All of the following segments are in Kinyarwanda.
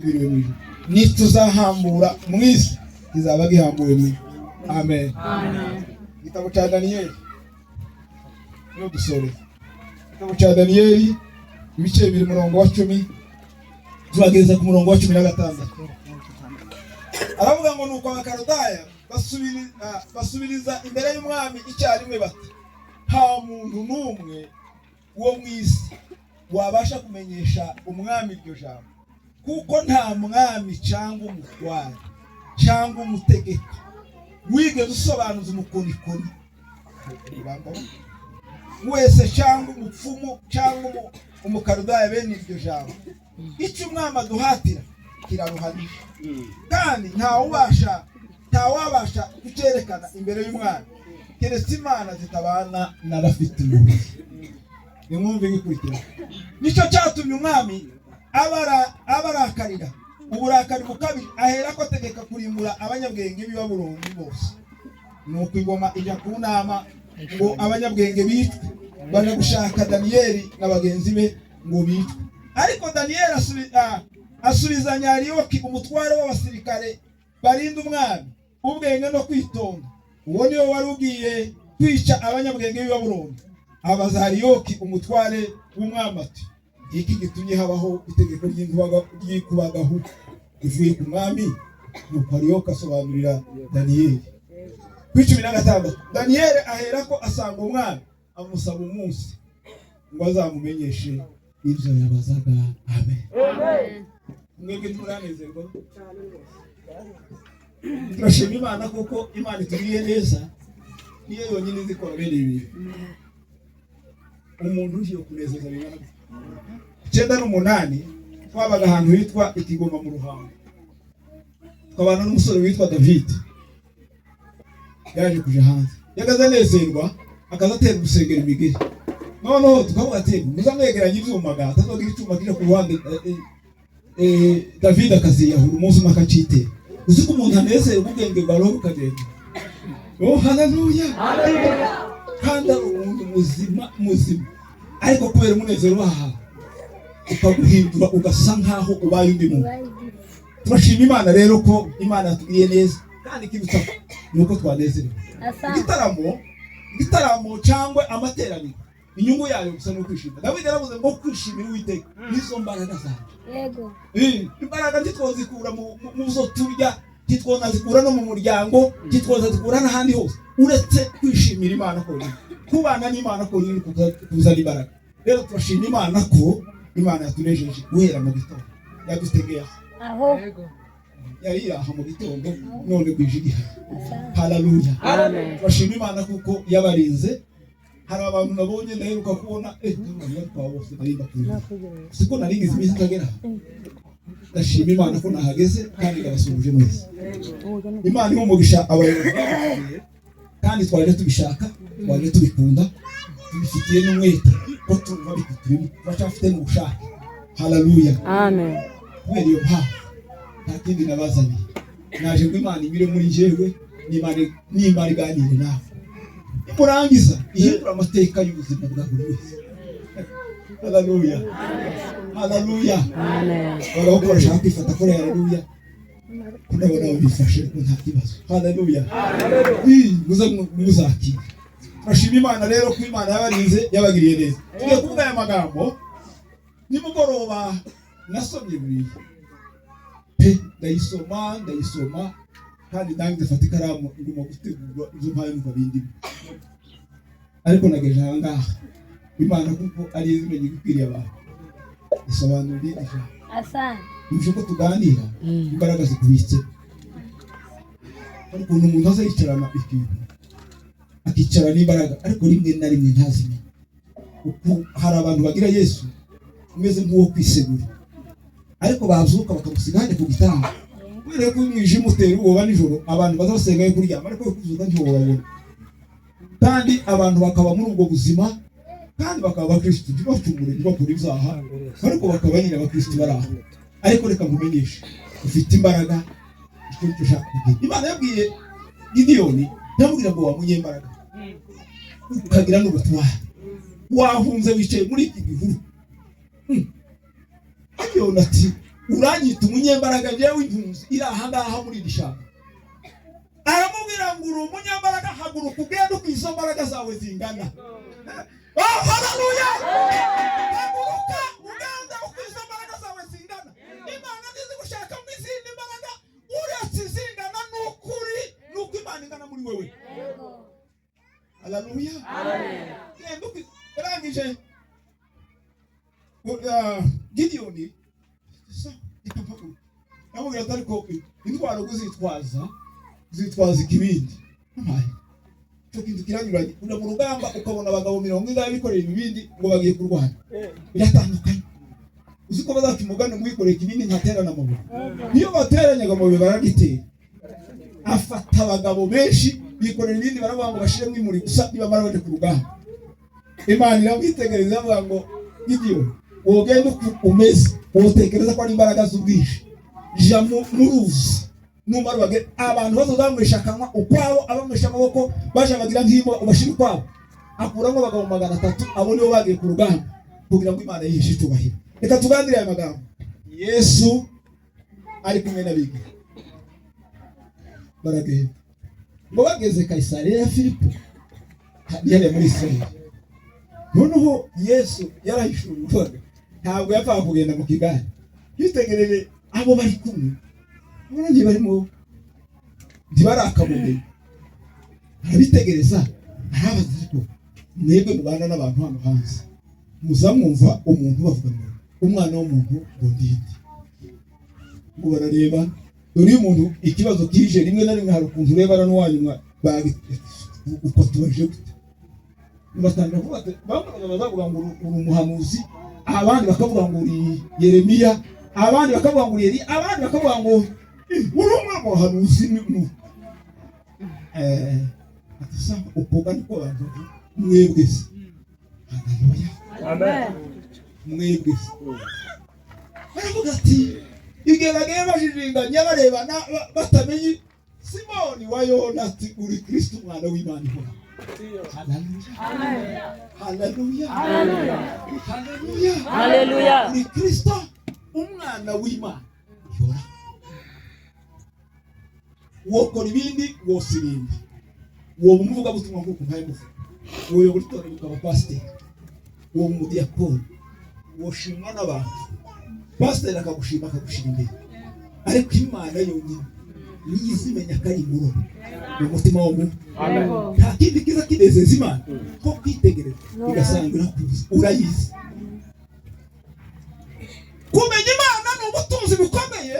Biriwe mu ijuru, nituzahambura mu isi kizaba gihambuwe mu ijuru. Amen. Igitabo cya Daniyeli niyo dusoreza. Igitabo cya Daniyeli, ibice 2, umurongo wa 10, turageza ku murongo wa 16. Aravuga ngo: "Nuko Abakaludaya basubiriza imbere y'umwami icyarimwe bati: 'Nta muntu n'umwe wo mu isi wabasha kumenyesha umwami iryo jambo, kuko nta mwami cyangwa umutware cyangwa umutegeka wigeze usobanuza umukonikoni wese cyangwa umupfumu cyangwa umukaludaya bene iryo jambo. Icyo umwami aduhatira kiraruhanije, kandi ntawubasha kucyerekana imbere y'umwami, keretse imana zitabana n'abafite umubiri.'" Nimwumve igikurikira: "Nicyo cyatumye umwami abarakarira uburakari bukabije, aherako ategeka kurimbura abanyabwenge b'i Babuloni bose. Nuko ingoma ijya ku nama ngo abanyabwenge bicwe. Baja gushaka Daniyeli na bagenzi be ngo bicwe. Ariko Daniyeli asubizanya Ariyoki, umutware w'abasirikare barinda umwami, ubwenge no kwitonda. Uwo niwe wari ugiye kwica abanyabwenge b'i Babuloni. Abaza Ariyoki, umutware w'umwami, ati: 'Iki gitumye habaho itegeko ry'ikubagahu rivuye ku mwami?' Nuko Ariyoki asobanurira Daniyeli." Kuri 16: "Daniyeli aherako asanga umwami, amusaba umunsi ngo azamumenyeshe ibyo yabazaga." Amen. Mwebwe ntimuranezerwa? Turashima Imana kuko Imana itugiriye neza. Niyo yonyine izi ikora bene ibi bintu. Umuntu ugiye kunezeza bingana gutya. 98 twabaga ahantu hitwa Ikigoma mu Ruhango, tukabana n'umusore witwa David. Yaje kuja hanze, yagaze anezerwa, akaza atera urusengero imigeri. Noneho tukavuga ati: "Muza mwegeranya ivyuma ga atazogira icuma kija ku ruhande." David akaziyahura umunsi umwe akacitera. Uzi ko umuntu anezerwa, ubwenge bwa roho bukagenda? Oh, haleluya! Kandi ari umuntu muzima muzima, ariko kubera umunezero ubaha ukaguhindura, ugasa nkaho ubaye undi muntu. Turashima Imana rero ko Imana yatugiriye neza, kandi ikibutsa ni uko twanezerewe. Igitaramo cyangwa amateraniro, inyungu yayo gusa ni ukwishima. Dawidi yaravuze ngo: "Kwishimira Uwiteka nizo mbaraga zanjye." Imbaraga ntitwozikura mu zo turya, ntitwonazikura no mu muryango, ntitwozazikura n'ahandi hose, uretse kwishimira Imana konyine. Kubana n'Imana konyine kuzana imbaraga. Rero turashima Imana ko Imana yatunejeje guhera mu gitondo, yadutegeye aho. Aho. Yari iri aha mu gitondo, none bwije igihari. Haleluya! Turashima Imana kuko yabarinze. Hari abantu nabonye ndaheruka kubona, kwa bose nari mbakunda, siko nari ngize iminsi itagera aha. Ndashima Imana ko nahageze kandi ndabasuhuje mwese. Imana iha umugisha abayobozi baduhaye, kandi twaje tubishaka, twaje tubikunda, tubifitiye n'umwete, ko tumva bikuturimo, turacyafite n'ubushake. Haleluya! Amen. Kubera iyo mpamvu, nta kindi nabazaniye. Naje ngo Imana inyure muri njyewe, n'Imana iganire nawe, nimurangiza ihindura amateka y'ubuzima bwa buri wese. Haleluya, haleluya! Amen. Abagabo ko barashaka kwifata kuri haleluya, ko ndabona bifashe, ariko nta kibazo. Haleluya! Muze muzakire. Turashima Imana rero ko Imana yabarinze, yabagiriye neza. Tugiye kuvuga aya magambo. Nimugoroba nasomye Bibiliya pe, ndayisoma, ndayisoma, kandi nanjye mfata ikaramu, nguma gutegura ibyo mpaye numva bindimo. Ariko nageje aha ngaha, Imana kuko ari yo imenya ibikwiriye abantu, isobanura irindi jambo. Asante. Nibyo ko tuganira imbaraga zikubitse. Hari ukuntu umuntu aza yicarana ikintu, akicarana imbaraga, ariko rimwe na rimwe ntazimenye. Hari abantu bagira Yesu umeze nk'uwo kwisegura, ariko babyuka bakamusiga hajya ku gitanda, kubera ko umwijima utera ubwoba nijoro. Abantu baza basenga yo kuryama, ariko kuzuka ntibababona. Kandi abantu bakaba muri ubwo buzima, kandi bakaba abakirisitu, ntibacumure, ntibakore ibyaha, ariko bakaba nyine abakirisitu bari aho. Ariko reka nkumenyeshe, ufite imbaraga. Icyo nicyo ushaka kubwira. Imana yabwiye Gidiyoni, yamubwira ngo: "Wa munyembaraga, ukagira n'ubutwari, wahunze, wicaye muri iki gihuru." Gidiyoni ati: Uranyita umunyembaraga, njyewe impunzi iri aha ngaha muri iri shyamba? Aramubwira ngo: "Uri umunyembaraga, haguruka ugende uko izo mbaraga zawe zingana." Oh, haleluya! Haguruka ugende uko izo mbaraga zawe zingana. Imana ntizi gushakamo izindi mbaraga uretse izingana n'ukuri n'uko Imana ingana muri wewe. Haleluya! Genda uko yarangije. Gidiyoni amubwira ati: "Ariko intwaro kuzitwaza, zitwaza ikibindi." Amaye, icyo kintu kiranyuranye. Ujya mu rugamba ukabona abagabo 40 bikoreye ibibindi ngo bagiye kurwana, biratandukanye. Uzi ko bazaca umugani ngo wikoreye ikibindi ntaterana amabuye? Niyo bateranyaga amabuye baragitera. Afata abagabo benshi bikorera ibindi, baravuga ngo bashiremo imuri gusa, nibamara baje ku rugamba. Imana iramwitegereza, avuga ngo: "Gidiyoni, wogenda uko umeze, wotekereza ko ari imbaraga z'ubwinshi. Jya mu ruzi, numara ubage abantu bazoza akanwa ukwabo, abanywesha amaboko baje bagira nk'imbwa, ubashira ukwabo." Akuramo abagabo 300, abo nibo bagiye ku rugamba kugira ngo Imana yihishe icyubahiro. Reka tuganire aya magambo. Yesu ari kumwe n'abiga, baragenda ngo bageze Kayisariya ya Filipo, hariya muri Israeli. Noneho Yesu yarahishuriwaga, ntabwo yapfaga kugenda mu kigare. Yitegereje abo bari kumwe, ubona ntibarimo, ntibarakamumenya. Arabitegereza, arabaza: "Ariko mwebwe mubana n'abantu hano hanze, muza mwumva umuntu bavuga ngo umwana w'umuntu ngo ndinde?" Ngo barareba. Dore iyo umuntu ikibazo kije, rimwe na rimwe hari ukuntu urebana n'uwanyuma uko tubaje gute. Batangira kuvuga ati, bamwe bazavuga ngo uri umuhanuzi, abandi bakavuga ngo uri Yeremiya, abandi bakavuga ngo uri Eliya, abandi bakavuga ngo uri umwe mu bahanuzi." Ati: "Sa uko niko abantu bavuga, mwebwe se?" Haleluya! Mwebwe se? Baravuga ati, igihe bagiye bajijinganya barebana, batamenye, Simoni wa Yona ati: "Uri Kristo, umwana w'Imana ihoraho." Haleluya, haleluya, haleluya! Haleluya. Uri Kristo, umwana w'Imana ihoraho. Wokora ibindi, wose ibindi, woba umuvugabutumwa nk'uko mpaye muvuga, woyobora itorero ukaba pasiteri, woba umudiyakoni, woshimwa n'abantu, pasiteri akagushima, akagushyira imbere, ariko Imana yonyine niyo izimenya ko ari ingorore mu mutima w'umuntu. Nta kindi kiza kinezeza Imana nko kwitegereza igasanga irakuzi, urayizi. Kumenya Imana ni ubutunzi bukomeye,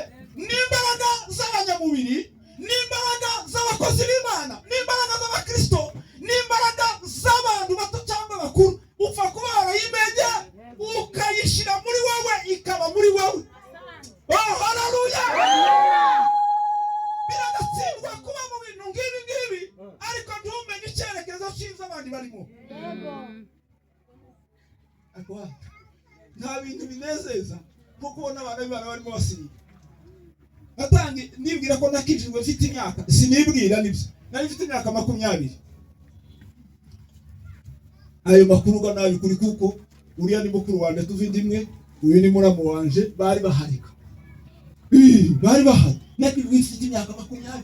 n'imbaraga z'abanyamubiri, n'imbaraga z'abakozi b'Imana, n'imbaraga z'abakristo, n'imbaraga z'abantu bato cyangwa bakuru. Upfa kuba warayimenye, ukayishyira muri wowe, ikaba muri wowe. Oh, haleluya! Biragatsindwa kuba mu bintu nk'ibi ngibi ariko ntumenye icyerekezo cyiza abandi barimo. Ariko nta bintu binezeza nko kubona abana b'Imana barimo basirimba. Natangi nibwira ko nakijijwe mfite imyaka, sinibwira, nibyo, nari mfite imyaka 20. Ayo makuru ga nabi kuri, kuko uriya ni mukuru wanje tuva inda imwe, uyu ni muramu wanje, bari baharika. Bari bahari. Nakijijwe mfite imyaka 20,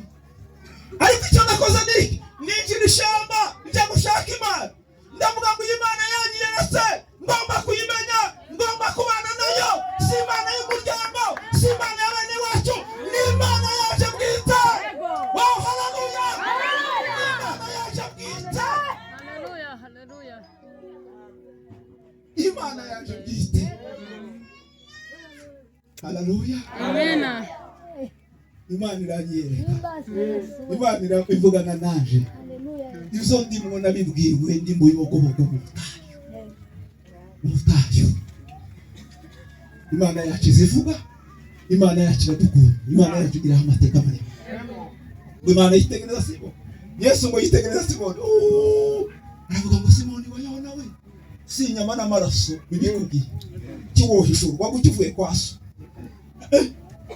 ariko icyo nakoze ni iki? Ninjira ishyamba, njya gushaka Imana. Ndavuga ngo iyi Imana yanyiyeretse, ngomba kuyimenya, ngomba kubana nayo. Si Imana y'umuryango, si Imana ya bene wacu, ni Imana yaje bwite. Wow, haleluya! Ni Imana yaje bwite. Haleluya, haleluya. Imana yaje bwite. Haleluya! Amena. Imana iranyereka, Imana ivugana nanje. Ibyo ndimwo nabibwiwe ndi mu bibogobogo, mu butayu, mu butayu. Imana yacu izivuga, Imana yacu iradukunda, Imana yacu igiraho amateka maremare. Ngo Imana yitegereza Simoni, Yesu ngo yitegereza Simoni, uuu, aravuga ngo: "Simoni wa Yona we, si inyama n'amaraso bibikubwiye, kiwohishurwa gukivuye kwa so,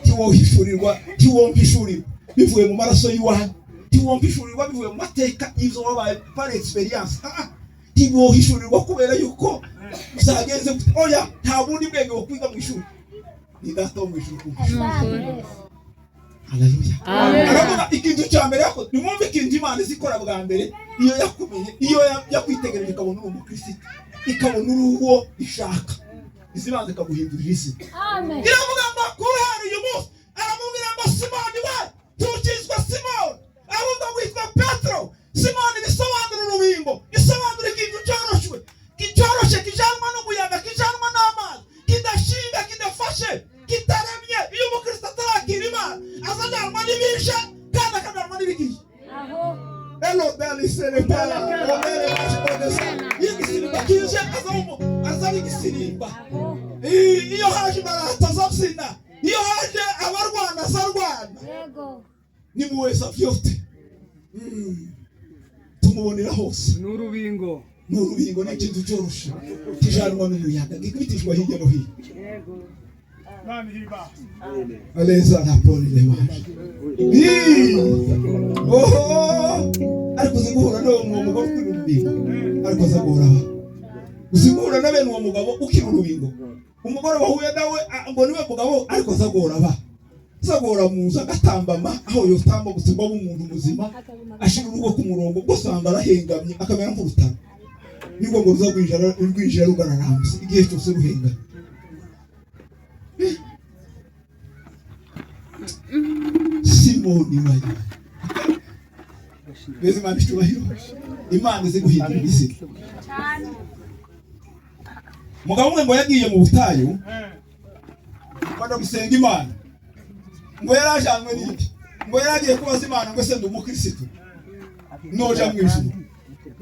tiwohishurirwa, tiwompishurirwa bivuye mu maraso y'iwanyu, tiwompishurirwa bivuye mu mateka y'ibyo wabaye par expérience. Ah, tiwohishurirwa kubera yuko byagenze gute. Oya, nta bundi bwenge bwo kwiga mu ishuri." Ni Data wo mu ijuru kumva. Haleluya. Amen. Aravuga ikintu cya mbere yakoze. Nimwumve ikintu Imana izikora bwa mbere iyo yakumenye, iyo yakwitegereje ikabona uri umukristo, ikabona uri uwo ishaka, izibanza ikaguhindurira izina. Iravuga ngo guhera uyu munsi, aramubwira ngo: "Simoni we, ntukitwa Simoni, ahubwo witwa Petero." Simoni bisobanura urubingo, bisobanura ikintu cyoroshwe, cyoroshye, kijanwa n'umuyaga, kijanwa n'amazi, kidashinga, kidafashe, kitaremye. Iyo umukristo atarakira Imana, azajyanwa n'ibishe kandi akajanwa n'ibigiye. Elo dali selepala obere mashkodesa. Iyo igisimba kije, azaba igisirimba. Iyo haje imbarata azabyina, iyo haje abarwana azarwana. Ni muweza vyote. Tumubonera hose. N'urubingo. Ni urubingo, ni ikintu cyoroshe kijanwa n'umuyaga, gikubitishwa hirya no hino. Aleza na poli lewaje. Oho, ariko uzi guhura n'uwo mugore ukiri urubingo, ariko aza guhura aba uzi guhura na bene uwo mugabo ukiri urubingo, umugore wahuye nawe ngo niwe mugabo, ariko aza guhura aba aza guhora mu nzu agatambama aho yotamba gusa ngo abe umuntu muzima, ashira urugo ku murongo, ubwo usanga arahengamye akamera nk'urutaro, nibwo ngo ruza rwinjira rugararambye igihe cyose ruhengamye. Simoni wayo mbese, Imana icyubahiro, Imana izi guhindura izina. Umugabo umwe ngo yagiye mu butayu kwenda gusenga Imana. Ngo yari ajanywe n'iki? Ngo yari agiye kubaza Imana ngo: "Ese ndi umukirisitu, noja mu ijuru?"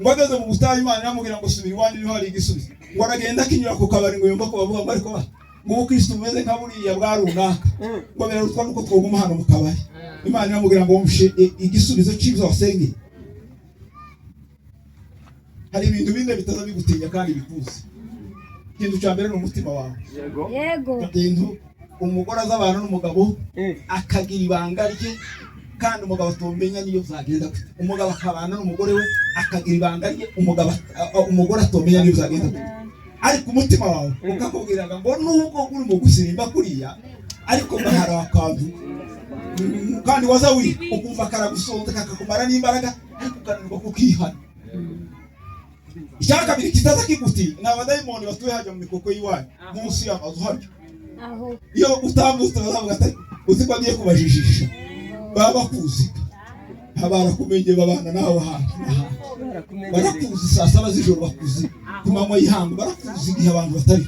Ngo ageze mu butayu, Imana iramubwira ngo: "Subira iwanyu, niho hari igisubizo." Ngo aragenda, akinyura ku kabari, ngo yumva ko bavuga ngo: "Ariko ba ngo ubukirisitu bumeze nka buriya bwa runaka, ngo birarutwa nuko twoguma hano mu kabari." Imana iramubwira ngo: "Wumvishe igisubizo cy'ibyo wasengeye?" Hari ibintu bine bitaza bigutinya kandi bikuzi. Ikintu cya mbere ni umutima wawe. Yego. Ikintu umugore aza abana n'umugabo akagira ibanga rye, kandi umugabo atomenya niyo byagenda gute. Umugabo akabana n'umugore we akagira ibanga rye, umugabo umugore atomenya niyo byagenda gute, ariko umutima wawe ukakubwiraga ngo nubwo uri mu gusirimba kuriya, ariko ngo hari akantu. Kandi waza wi ukumva karagusonze, kakakumara n'imbaraga, ariko ukananirwa kukihana. Icya kabiri kitaza kigutinya ni abadayimoni batuye hajya mu mikoko y'iwanyu, munsi y'amazu haryo. Iyo utambutse bazavuga ati: "Uzi ko agiye kubajijisha?" Baba bakuzi, baba barakumenye, babana nawe ahantu n'ahantu, barakuzi saa 7 z'ijoro, bakuzi ku manywa y'ihangu, barakuzi igihe abantu batari.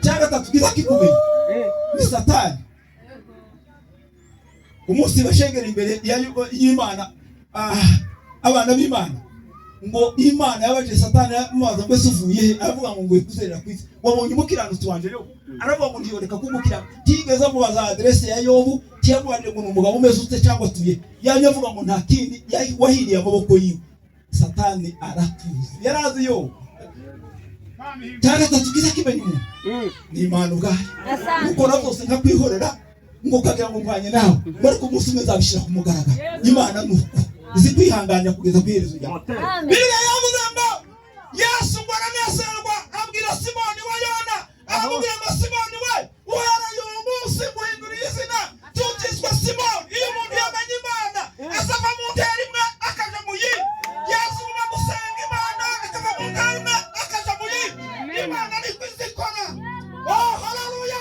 Cya gatatu kiza kikumenya ni Satani. Umunsi bashengera imbere y'Imana, abana b'Imana, ngo Imana yabaje Satani, yamubaza ngo: "Ese uvuye he?" Aravuga ngo: "Nguye kuzerera ku isi." "Wabonye umukiranutsi wanje Yobu?" Aravuga ngo: "Ntiyoreka kumukira." Tigeze amubaza aderese ya Yobu, tiyamubajije ngo ni umugabo umeze ute cyangwa atuye yamye. Avuga ngo nta kindi wahiriye amaboko yiwe. Satani aratuzi, yarazi Yobu. Cya gatatu kiza kimenya umuntu ni Imana ubwayo. Ukora byose nkakwihorera, ngo ukagira ngo ndwanye nawe, ngo ariko umunsi umwe nzabishyira ku mugaragaro. Imana ni uko izi kwihanganira kugeza ku iherezo ryawe. Bibiliya yavuze ngo Yesu ngo aranezerwa, abwira Simoni wa Yona, aramubwira ngo: "Simoni we, uhereye uyu munsi nguhinduriye izina, ntukitwa Simoni." Iyo umuntu yamenye Imana, azava mu ntera imwe akaja mu yindi. Yesu uguma gusenga Imana, akava mu ntera imwe akaja mu yindi. Imana niko izikora. Oh, haleluya!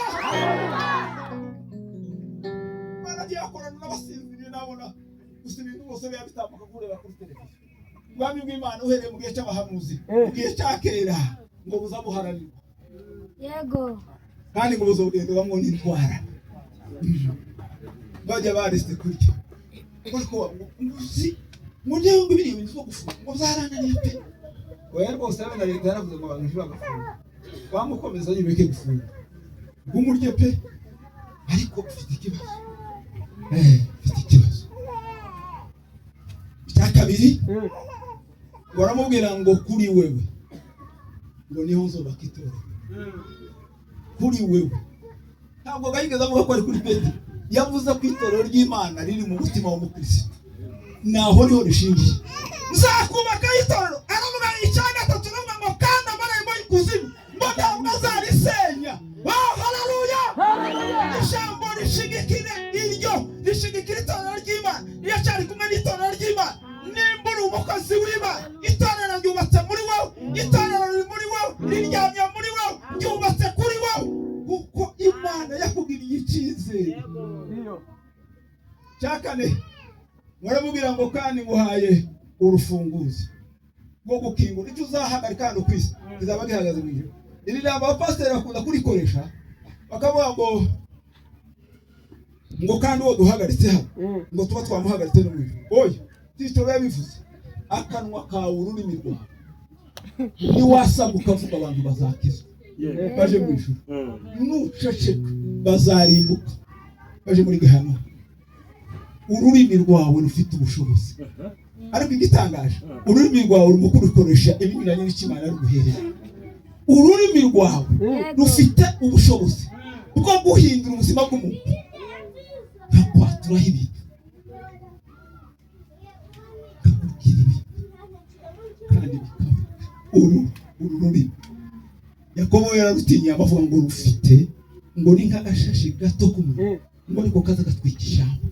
Imana agiye akorana n'abasinziriye, nabona gusa ibintu bose biba bitambuka kureba kuri televiziyo. Ubwami bw'Imana uhereye mu gihe cy'abahanuzi, mu gihe cya kera, ngo buza buharanirwa kandi ngo buzogenderwamo n'indwara. Bajya baretse kurya, ariko uzi ngo njyewe ngo biriya bintu byo gufunga ngo byarananiye pe. Oya rwose, na leta yaravuze ngo abantu ntibagafunga, bamukomeza yibeke gufunga ngo umurye pe. Ariko ufite ikibazo, ufite ikibazo. Icya kabiri, baramubwira ngo: "Kuri wewe ngo niho nzubaka itorero." Kuri wewe, ntabwo yigeze avuga ko ari kuri Petero. Yavuze ko itorero ry'Imana riri mu mutima w'umukristo, naho niho rishingiye. Nzakubaka itorero. Aravuga icya gatatu, aravuga ngo kandi amarembo y'ikuzimu ngo ntabwo azarisenya. Oh, haleluya! Iracyashyigikira itorero ry'Imana, iracyari kumwe n'itorero ry'Imana. Nimba uri umukozi w'Imana, itorero ryubatse muri wowe, itorero riri muri wowe, riryamye muri wowe, ryubatse kuri wowe, kuko Imana yakugiriye icyizere. Cya kane, muramubwira ngo kandi nguhaye urufunguzo rwo gukingura. Icyo uzahagarika hano ku isi kizaba gihagaze mu ijuru. Iri jambo abapasiteri bakunda kurikoresha, bakavuga ngo kandi uwo duhagaritse hano, ngo tuba twamuhagaritse no mu ijuru. Oya, Tito biba bivuze akanwa kawe, ururimi rwawe. Niwasanga ukavuga, abantu bazakizwa baje mu ijuru. Nuceceka, bazarimbuka baje muri gehinomu. Ururimi rwawe rufite ubushobozi, ariko igitangaje, ururimi rwawe urimo kurukoresha ibinyuranye n'icyo Imana ruguhereye. Ururimi rwawe rufite ubushobozi bwo guhindura ubuzima bw'umuntu, nkakwaturaraho ibintu, nkakubwira ibintu kandi bikaba. Uru rurimi Yakobo yararutinye, abavuga ngo rufite ngo ni nk'agashashi gato k'umuriro, ngo ariko kaza gatwika ishyamba.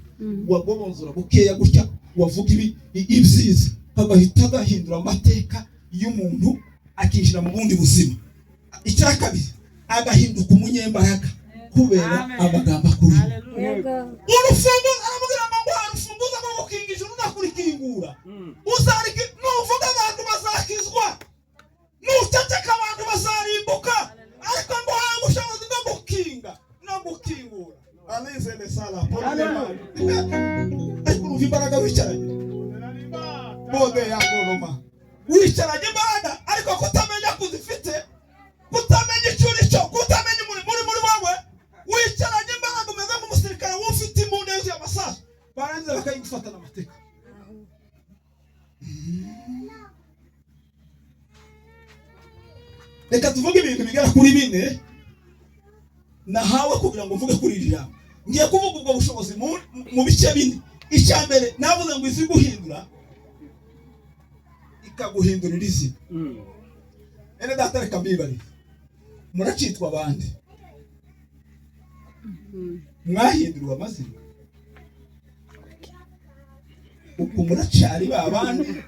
Wagobonzora bukeya gutya, wavuga ibi ibyiza, kagahita gahindura amateka y'umuntu, akinjira mu bundi buzima. Icya kabiri, agahinduka umunyembaraga kubera amagambo akuriye. Urufunguzo, aramubwira ngo nguha urufunguzo rwo gukinga ijuru no kurikingura. Uzariki nuvuga, abantu bazakizwa; nuceceka, abantu bazarimbuka. Ariko nguhaye ubushobozi bwo gukinga no gukingura. Alizele sala. Ariko urumva imbaraga wicaranye bode ya goroma, wicaranye imbaraga, ariko kutamenya ko uzifite, kutamenya icyo uri cyo, kutamenya umurimo uri muri wowe. Wicaranye imbaraga, umeze nk'umusirikare ufite imbunda yuzuye amasasu, barangiza bakayigufatana amateka. Reka tuvuge ibintu bigera kuri bine nahawe kugira ngo mvuge kuri iri jambo. Ngiye kuvuga ubwo bushobozi mu bice bine. Icya mbere, navuze ngo izi guhindura, ikaguhindurira izina. Ene data, reka mbibarize: muracitwa abandi? Mwahinduriwe amazina? Uku muracari ba bandi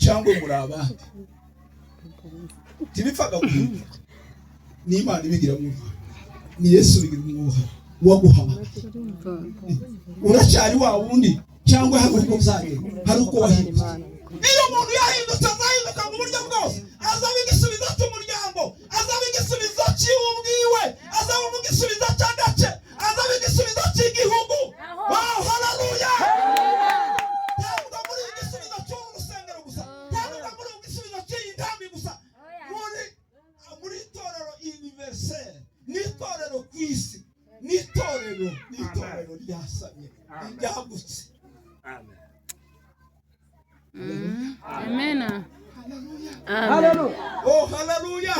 cyangwa muri abandi? Ntibipfaga guhinduka, ni Imana ibigira uruhare, ni Yesu ubigira uruhare waguhamagaye. Uracyari wa wundi cyangwa hari uko uzagenda, hari uko wahindutse? Iyo umuntu yahindutse, azahinduka mu buryo bwose. Azaba igisubizo cy'umuryango, azaba igisubizo cy'iwe, azaba igisubizo cy'agace, azaba igisubizo cy'igihugu. Wow, haleluya! Ntabwo muri igisubizo cy'uru rusengero gusa, ntabwo muri igisubizo cy'iyi nkambi gusa, muri itorero universel, n'itorero ku isi, n'itorero ryasamye, ryagutse. Amen. Haleluya! Amen. Oh, haleluya!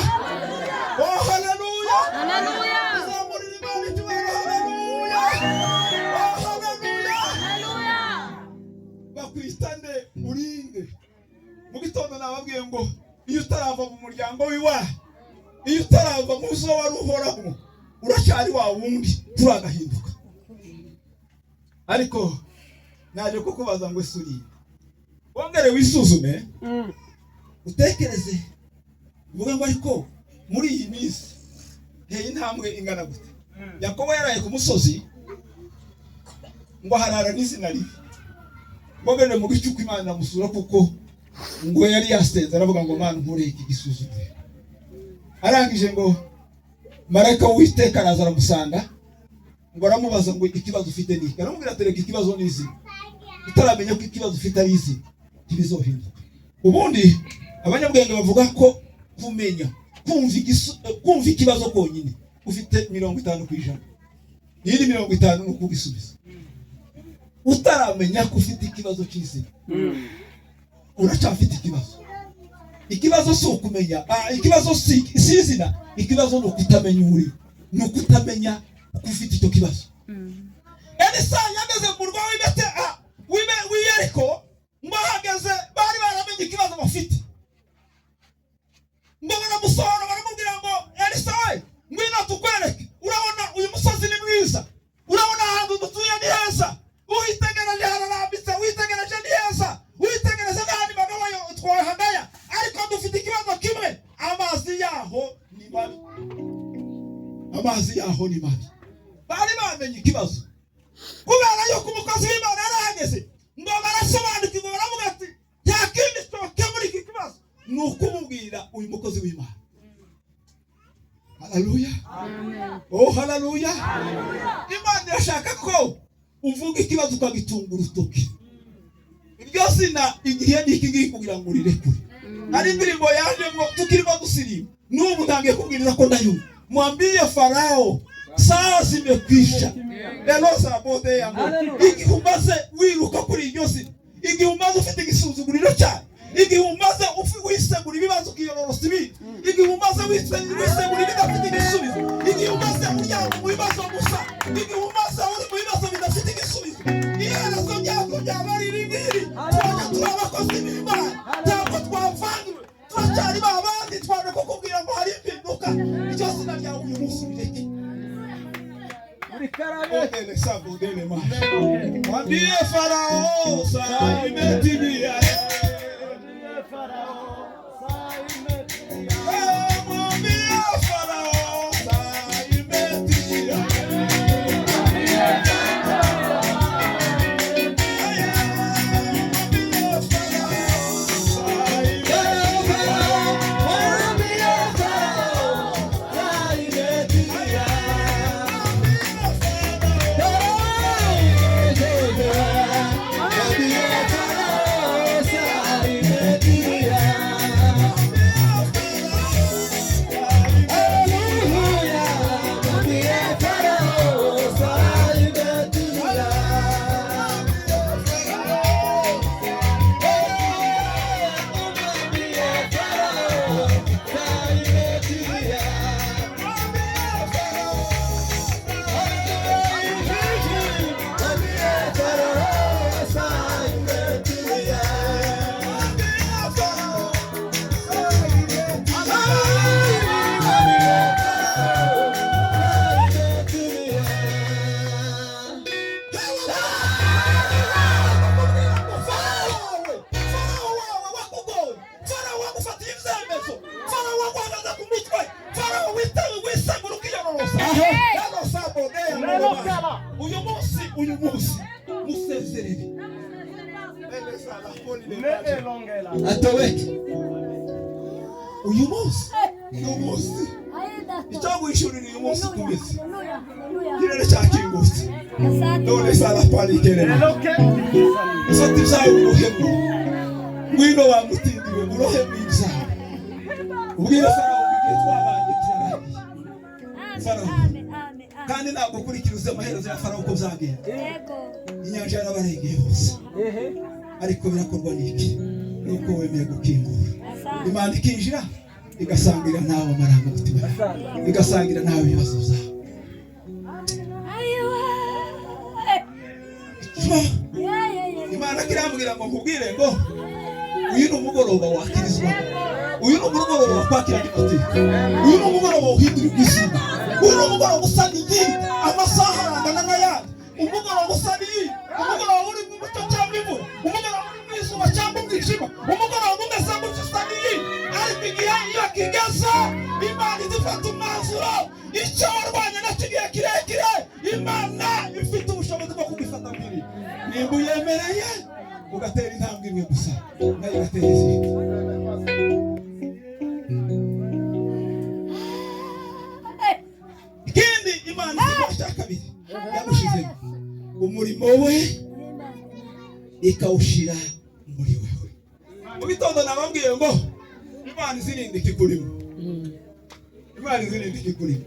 Oh, haleluya! Haleluya. Uzamurira Imana icyubahiro. Haleluya! Oh, haleluya! Haleluya. Bakwita nde? Urinde. Mu gitondo nababwiye ngo iyo utarava mu muryango w'iwawe, iyo utarava mu zo wari uhoramo, uracyari wa wundi, turagahinduka. Ariko naje kukubaza ngo ese urinde? Wongere wisuzume, utekereze, uvuge ngo ariko muri iyi minsi nteye intambwe ingana gute? Yakobo yaraye ku musozi, ngo aharara n'izina ribi, ngo agende mu gicuku Imana iramusura, kuko ngo yari yasenze, aravuga ngo: "Mana, nkureye iki gisuzuguriro." Arangije ngo marayika w'Uwiteka araza aramusanga, ngo aramubaza ngo: "Ikibazo ufite ni iki?" Aramubwira ati: "Reka, ikibazo ni izina." Utaramenya ko ikibazo ufite ari izina, ntibizohinduka. Ubundi abanyabwenge bavuga ko kumenya kumva ikibazo konyine, ufite 50%. Iyindi 50 ni ukugisubiza. Utaramenya ko ufite ikibazo cy'izina, uracyafite ikibazo. Ikibazo si ukumenya, ikibazo si izina, ikibazo ni ukutamenya uri, ni ukutamenya ko ufite icyo kibazo. Elisa yageze mu murwa w'ibete w'i Yeriko, ngo ahageze bari baramenye ikibazo bafite, ngo baramusohora, baramubwira ngo: "Elisa we, ngwino tukwereke. Urabona uyu musozi ni mwiza, urabona ahantu dutuye ni heza." Amazi yaho ni mabi. Bari bamenye ikibazo kubera yuko umukozi w'Imana yarahageze, ngo barasobanukirwa, baravuga ati: "Nta kindi twakemura iki kibazo, ni ukumubwira uyu mukozi w'Imana." Haleluya! Oh, haleluya! Imana irashaka ko uvuga ikibazo ukagitunga urutoki. Iryo zina, igihe ni iki ngiki kugira ngo urirekure. Hari indirimbo yaje ngo tukirimo dusirimba, n'ubu ntangiye kubwiriza ko ndayumva: "Mwambie Farao saa zimekwisha." Eloza bode yangu, igihe umaze wiruka kuri iryo zina, igihe umaze ufite igisuzuguriro cyane, igihe umaze wisegura ibibazo, ukiyororosa ibindi, igihe umaze wisegura ibidafite igisubizo, igihe umaze uryama mu bibazo gusa, igihe umaze uri mu bibazo bidafite igisubizo, iherezo ryako ryaba ari iri ngiri. Twajya turi abakozi b'Imana, ntabwo twavangiwe, turacyari ba bandi. Twaje kukubwira ngo hari impinduka. Iryo zina ryawe uyu munsi urireke. Odele sabo dele ma. Mwambie Farao saa imetimia. Mwambie Farao saa imetimia. Mwambie Farao saa imetimia. Farawo wawe wakugoye, Farawo wagufatiye ibyemezo, Farawo waguhagaze ku mutwe, Farawo witewe wisegura ukiyororosa. Uyu munsi, uyu munsi musezerere. Atoweke. Uyu munsi, uyu munsi icyaguhishurira, uyu munsi kumeze ikirere cyakingutse none sara twarikerera. Ufata ibyawe urohemo, ngwino wamutindiwe, urohemo ibyawe, ubwire Farawo ngo igihe twabanye kirarangiye. Farawo kandi ntabwo ukurikira, uzi amaherezo ya Farawo uko byagenda. Inyanja yarabarengeye bose, ariko birakorwa n'iki? Nuko wemeye gukingura, Imana ikinjira, igasangira nawe amarangamutima yawe, igasangira nawe ibibazo byawe. Icyo Imana kirambwira ngo nkubwire ngo uyu ni umugoroba wakirizwa, uyu ni umugoroba wakwakira amateka, uyu ni umugoroba uhindura izina, uyu ni umugoroba usa n'iyindi, amasaha arangana n'ayandi, umugoroba usa n'iyi, umugoroba uri mu mucyo cyangwa imvura, umugoroba uri mu izuba cyangwa umwijima, umugoroba umeze gutya usa n'iyi. Ariko igihe iyo kigeze, Imana izifata umwanzuro. Icyo warwanye nacyo igihe kirekire, Imana ifite ubushobozi bwo kugifata mbere, nimba uyemereye ugatera intambwe imwe gusa, nayo igatera izindi. Ikindi Imana ikigo cya kabiri yagushizemo umurimo we, ikawushyira muri wewe. Mu gitondo nababwiye ngo Imana izirinda ikikurimo, Imana izirinda ikikurimo.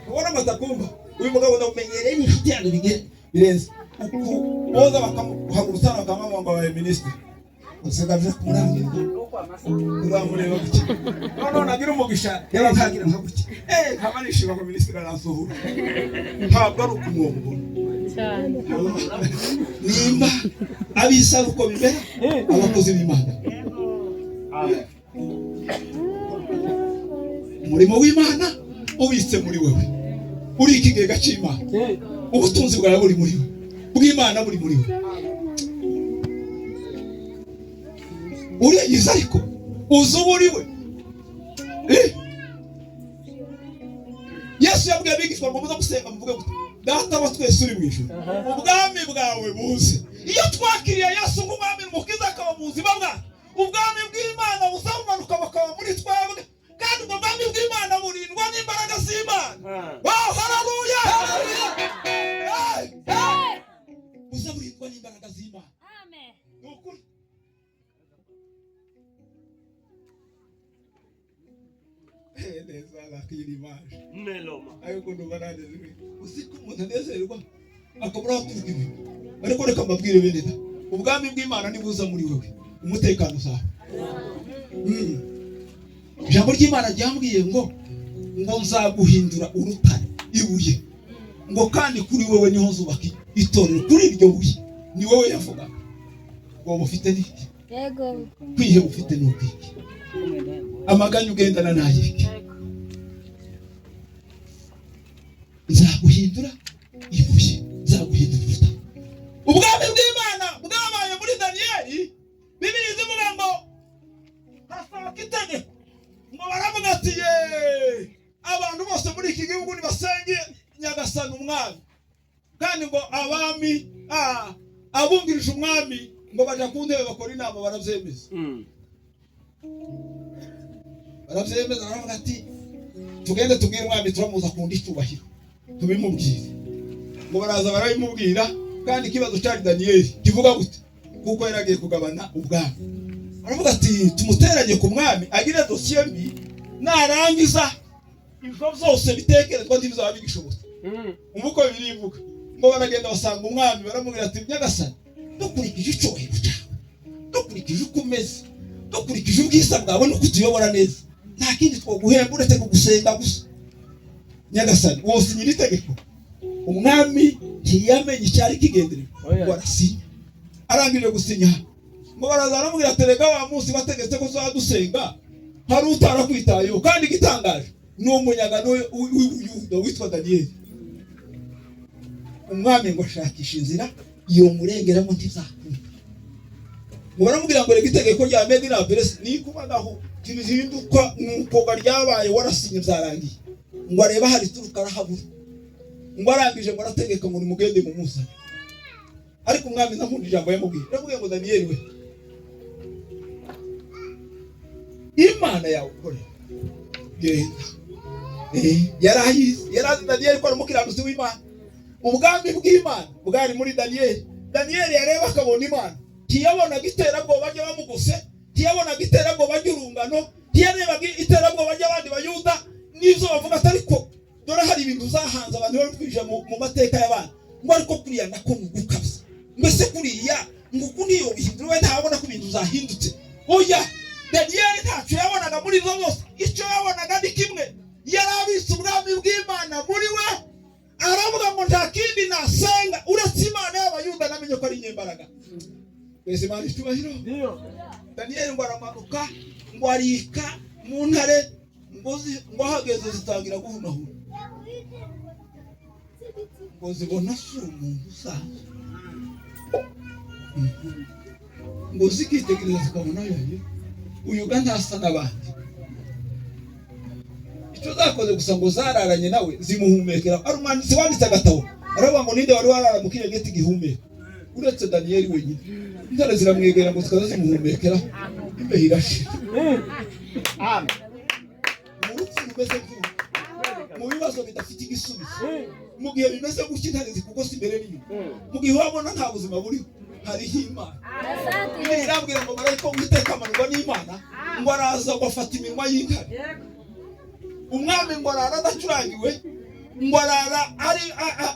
Ubona amatakumba, uyu mugabo ndamumenyereye, ni inshuti yanjye bigere birenze uku. Boza bakamuhagurutsa, bakamuha ngo abaye minisitiri, usigaje kumurangiza uzamureba gutya, noneho nagira umugisha yaba nkagira nka gutya, nkaba nishima ngo minisitiri aransuhura. Ntabwo ari ukumwongora. Nimba abisa ari uko bimera, abakozi b'Imana, umurimo w'Imana ubitse muri wewe, uri ikigega cy'Imana, ubutunzi bwawe buri muri we, bw'Imana buri muri we, uriyiza ariko uzi uba uri we. Yesu yabwiye abigishwa ngo muze gusenga muvuge gute? Data wa twese uri mu ijuru, ubwami bwawe buze. Iyo twakiriye Yesu nk'umwami n'umukiza akaba mu buzima bwacu, ubwami bw'Imana buzabumanuka bukaba muri twebwe, kandi ubwo bwami bw'Imana burindwa n'imbaraga z'Imana. Wow, haleluya! Hey! Buza burindwa n'imbaraga z'Imana. Ni ukuri. Neza lakiri image. Meloma. Ariko ndumva nanezerewe. Uzi ko umuntu anezerwa akabura aho kuvuga ibi, ariko reka mbabwire bene da, ubwami bw'Imana nibuza muri wewe, umutekano uzaba. Ijambo ry'Imana ryambwiye ngo nzaguhindura urutare, ibuye, ngo kandi kuri wewe niho nzubaka itorero, kuri iryo buye ni wowe yavugaga. Ubwoba ufite ni iki? Yego. Kwiheba ufite ni ukwiki? Amaganya ugendana n'ayiki? Nzaguhindura ibuye, nzaguhindura urutare. Ubwami bw'Imana bwabaye muri Daniyeli. Bibiliya ivuga ngo hasohoka itegeko, ngo baravuga ati ye abantu bose muri iki gihugu nibasenge Nyagasani umwami, kandi ngo abami abungirije umwami ngo baja ku ntebe bakora inama, barabyemeza. Barabyemeza, baravuga ati tugende tubwire umwami, turamuza kunda icyubahiro tubimubwire. Ngo baraza barabimubwira, kandi ikibazo cyari Daniyeli kivuga gute, kuko yari agiye kugabana ubwami. Baravuga ati tumuteranye ku mwami agire dosiye mbi, narangiza ibyo byose bitekerezwa ntibizaba bigishobotse. Umuko birivuga ngo baragenda basanga umwami, baramubwira ati Nyagasani, dukurikije icyubahiro cyawe, dukurikije uko umeze, dukurikije ubwiza bwawe nuko utuyobora neza, nta kindi twaguhemba uretse kugusenga gusa. Nyagasani, wosinyira itegeko. Umwami ntiyamenye icyari kigenderewe, ngo arasinya. Arangije gusinya, ngo baraza baramubwira ati rega wa munsi wategetse ko tuzadusenga hari utarakwitayeho, kandi igitangaje ni umunyagano w'Ubuyuda witwa Daniyeli. Umwami ngo ashakisha inzira yomurengeramo ntizakunda. Ngo baramubwira ngo rega itegeko rya Medi na Peresi nikubagaho tirihinduka nuko ryabaye, warasinye byarangiye. Ngo areba hari turuka arahabura. Ngo arangije ngo arategeka ngo nimugende mumuzane. Ariko umwami ntakunda ijambo yamubwiye, yaramubwiye ngo Daniyeli we, Imana yawe ukorera genda. Yarayizi, yarazi Daniyeli ko ari umukiranutsi w'Imana. Ubwami bw'Imana bwari muri Daniyeli. Daniyeli yareba akabona Imana, ntiyabonaga iterabwoba ry'abamugose, ntiyabonaga iterabwoba ry'urungano, ntiyarebaga iterabwoba ry'abandi bayuda n'izo bavuga ati ariko dore hari ibintu uzahanze abantu bari kwinjira mu mateka y'abana, ngo ariko kuriya nako ni ugukabya, mbese kuriya ngo uku niyo bihindura, we ntabona ko ibintu zahindutse. Oya, Daniyeli ntacyo yabonaga muri izo zose. Icyo yabonaga ni kimwe, yari abitse ubwami bw'Imana muri we. Aravuga ngo nta kindi nasenga uretse Imana y'Abayuda, namenye ko ari inyembaraga. Twese Imana icyubahiro. Daniyeli ngo aramanuka, ngo arika mu ntare, ngo ahageze zitangira guhunahuna, ngo zibona si umuntu usanzwe, ngo zikitegereza zikabona yayo uyu ga ntasa n'abandi. Icyo zakoze gusa ngo zararanye nawe zimuhumekera. Ari umwanditsi wanditse agatabo aravuga ngo ninde wari warara mu kiringiti gihumeka uretse Daniyeli wenyine. Intare ziramwegera ngo zikaza zimuhumekera, imbeho irashira. Mu rupfu rumeze gutyo, mu bibazo bidafite igisubizo, mu gihe bimeze gutyo intare zikugose imbere n'inyuma, mu gihe wabona nta buzima buriho, hariho Imana. Bibiliya irambwira ngo marayika w'Uwiteka amanurwa n'Imana, ngo araza ngo afata iminwa y'intare. Umwami ngo arara adacurangiwe, ngo arara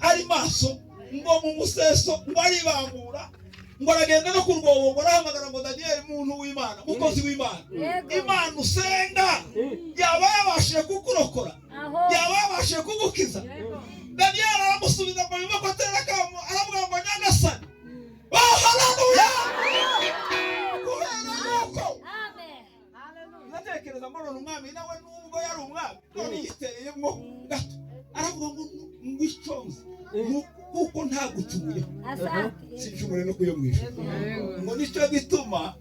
ari maso, ngo mu museso ngo aribangura, ngo aragenda no ku rwobo, ngo arahamagara ngo Daniyeli muntu w'Imana, mukozi w'Imana, Imana usenga yaba yabashije kukurokora, yaba yabashije kugukiza. Daniyeli aramusubiza ngo yumve ko atera akamu, aravuga ngo Nyagasani, oh haleluya! Kubera yuko ndatekereza ngo none umwami nawe nubwo yari umwami none yitereyemo gato, aravuga ngo ngwiconze kuko ntagucumuye, sincumure no kuyo mu ijuru, ngo nicyo gituma